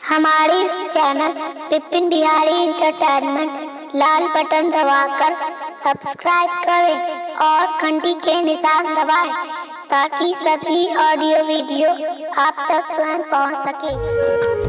हमारे इस channel Vipin Bihari entertainment लाल button दबाकर सब्सक्राइब करें और घंटी के निशान दबाएं ताकि सभी ऑडियो वीडियो आप तक तुरंत पहुंच सके।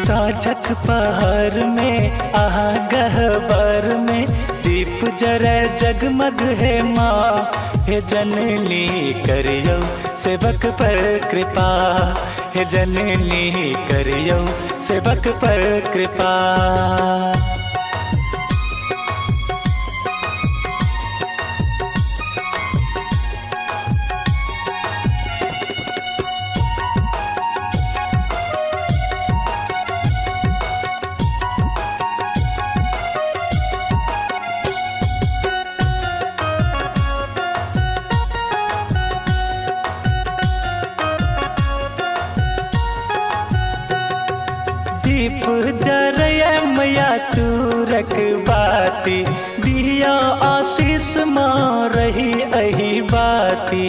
साझक पहर में आहा गहबर में दीप जरे जगमग है माँ, हे जननी करियो सेवक पर कृपा, हे जननी करियो सेवक पर कृपा। दीप जरय मैया तूरक बाती, दिया आशीष माँ रही अही बाती।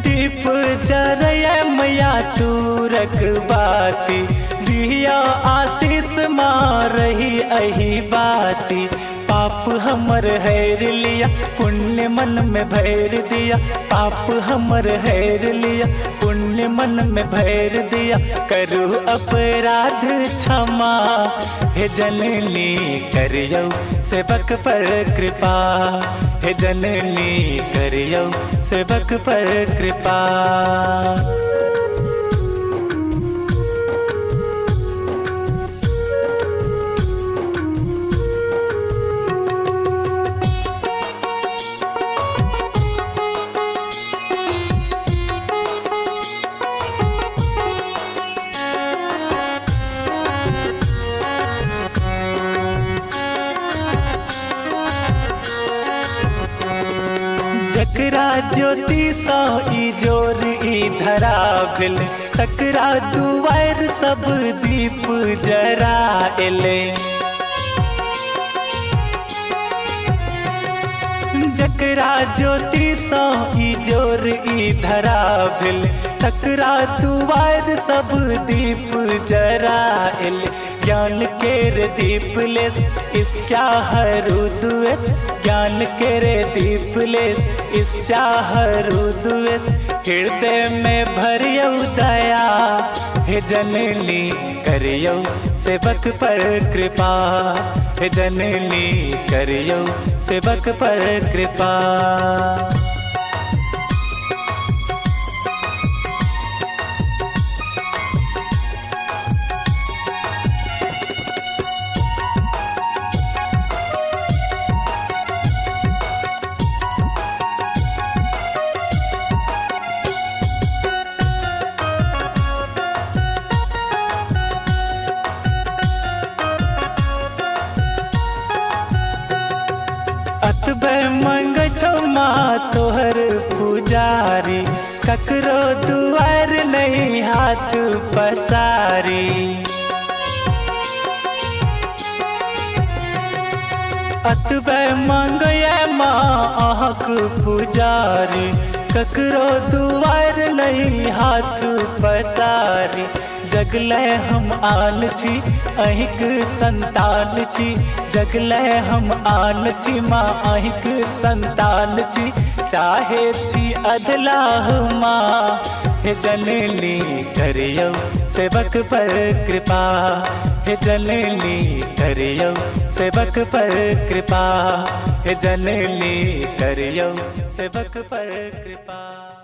दीप जरय मैया तूरक बाती, दिया आशीष माँ रही अही बाती। पाप हमर हैर लिया पुण्य मन में भर दिया, पाप हमर हैर लिया पुण्य मन में भर दिया। करू अपराध क्षमा, हे जननी करियो सेवक पर कृपा, हे जननी करियो सेवक पर कृपा। जकरा ज्योति सँ ई जोर ई धरा भेल, तकरा दुआर सब दीप जरा एले। जकरा ज्योति सँ ई जोर ई धरा भेल, तकरा दुआर सब दीप जरा एले। ज्ञान केर दीप लेस ईर्ष्या हरू द्वेष, ज्ञान केर दीप लेस ईर्ष्या हरू द्वेष। हृदय में भरियौ दया, हे जननी करियौ सेवक पर कृपा, हे जननी करियौ सेवक पर कृपा। अतबे मंगै छौ माँ तोहर पुजारी, ककरो दुआर नहीं हाथ पसारी। अतबे मंगै माँ अहाँक पुजारी, ककरो दुआर नहीं हाथ पसारी। जगले हम आल छी अहिक संतान छी, जगले हम आल छी माँ अहिक संतान छी। चाहे छी अधलाह माँ, हे जननी करियौ सेवक पर कृपा, हे जननी करियौ सेवक पर कृपा, हे जननी करियौ सेवक पर कृपा।